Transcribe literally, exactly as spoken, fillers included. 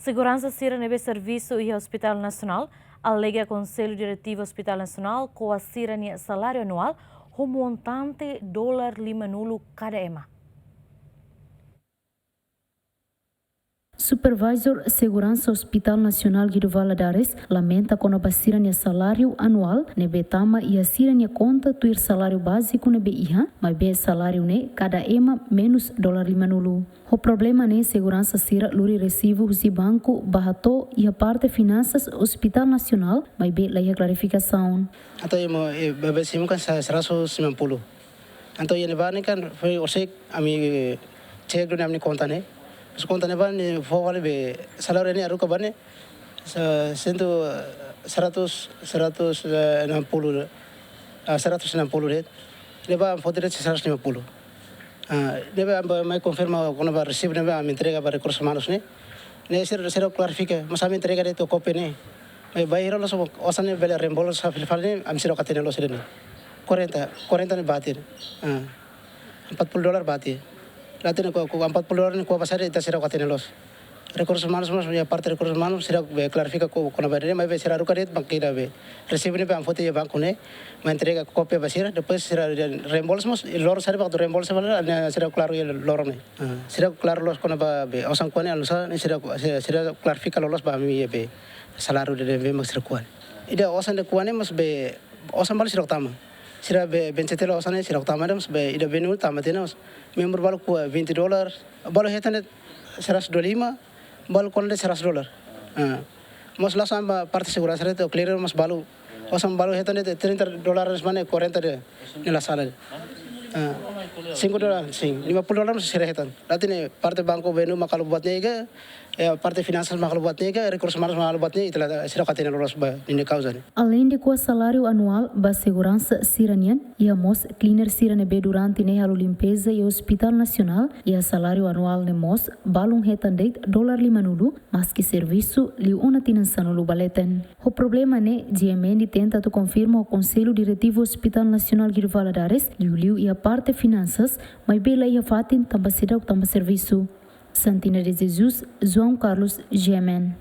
Seguransa sira ne'ebé servisu iha Hospital Nasionál alega Konsellu Diretivu Hospital Nasionál ko'a sira-nia saláriu anuál ho montante dolar limanulu kada ema. Supervisor Seguransa Hospital Nasionál Guido Valadares lamenta kona-ba sira-nia saláriu anuál ne'ebé tama iha sira-nia konta tuir saláriu báziku ne'ebé iha, maibé saláriu ne'e kada ema menus dolar limanulu. Ho problema ne'e seguransa sira lori resibu husi banku ba hato'o iha parte finansas Hospital Nasionál, maibé laiha klarifikasaun. Entaun, ema, eh, bebé simu kan sa-, seratus sembilan puluh. Entaun, iha ne'ebá ne'e kan foin orsida ami, eh, cek duni ami-nia konta ne'e. Terus konta ne'ebá ne'e fó fali be saláriu ne'e haruka ba ne'e, se-, sentu, seratus, seratus, eh, enam puluh, ah, seratus enam puluh de'it. Ne'ebá fó de'it seratus lima puluh. Ah, ne'ebé ami mai konfirma kona-ba resibu ne'ebé ami entrega ba rekursus umanus ne'e. Ne'e sira, sira klarifika, mas ami entrega de'it kópia ne'e. Maibé bainhira loos osan ne'e bele reembolsu fali fali ne'e, ami seidauk hatene loos ida-ne'e. Kuarenta, kuarenta ne'e bate. Ah, empat puluh dolar bate. La'ós ne'e ko'a, ko'a empat puluh dolar ne'e ko'a ba saida ita seidauk hatene loos. Rekursus umanus, mas iha parte rekursus umanus sira be klarifika ko-, kona-ba ida-ne'e, maibé sira haruka de'it banku ida be resibu ne'ebé ami foti iha banku ne'e, mai entrega kópia ba sira, depois sira reembolsu mós, i loron saida mak atu reembolsu fali, ne'e sira klaru iha loron ne'e. Ah, sira klaru loos kona-ba be osan ko'a ne'e, osan ne'e sira, sira, sira klarifika loloos ba ami be saláriu ida-ne'ebé mak sira ko'a ne'e. Ida osan ida ko'a ne'e mas be osan balu seidauk tama. Sira be, be cetela osan ne'e seidauk tama de'it mas be ida be nul tama tiha ona mas. Membru balu ko'a vinte dolar, balu hetan de'it seratus dua lima, balu ko'a de'it seratus dolar. Ah. Mas la'ós tanba parte seguransa de'it, clear mas balu. Osan balu hetan de'it trinta dolar mas mane kuarenta de'it ne'e la sala. Ah. Cinco dolar, sin. Lima puluh dolar mas sira hetan. La'ós ne'e parte banku be nul mak halo buat ne'e ka, eh, parte finansas mak halo buat ne'e ka, rekursus umanus mak halo buat ne'e, ita la seidauk hatene loloos ba ninia kauza ne'e. Aleinde ko'a saláriu anuál ba seguransa sira-nian, iha mós cleaner sira ne'ebé durante ne'e halo limpeza iha Hospital Nasionál, iha saláriu anuál ne'e mós balun hetan de'it dolar limanulu, maski servisu liu ona tinan sanulu ba leten. Ho problema ne'e, G M N tenta atu konfirma ho Konsellu Diretivu Hospital Nasionál Guido Valadares, liuliu iha parte finansas, maibé laiha fatin tanba seidauk tama servisu. Santina de Jesus, João Carlos, G M N.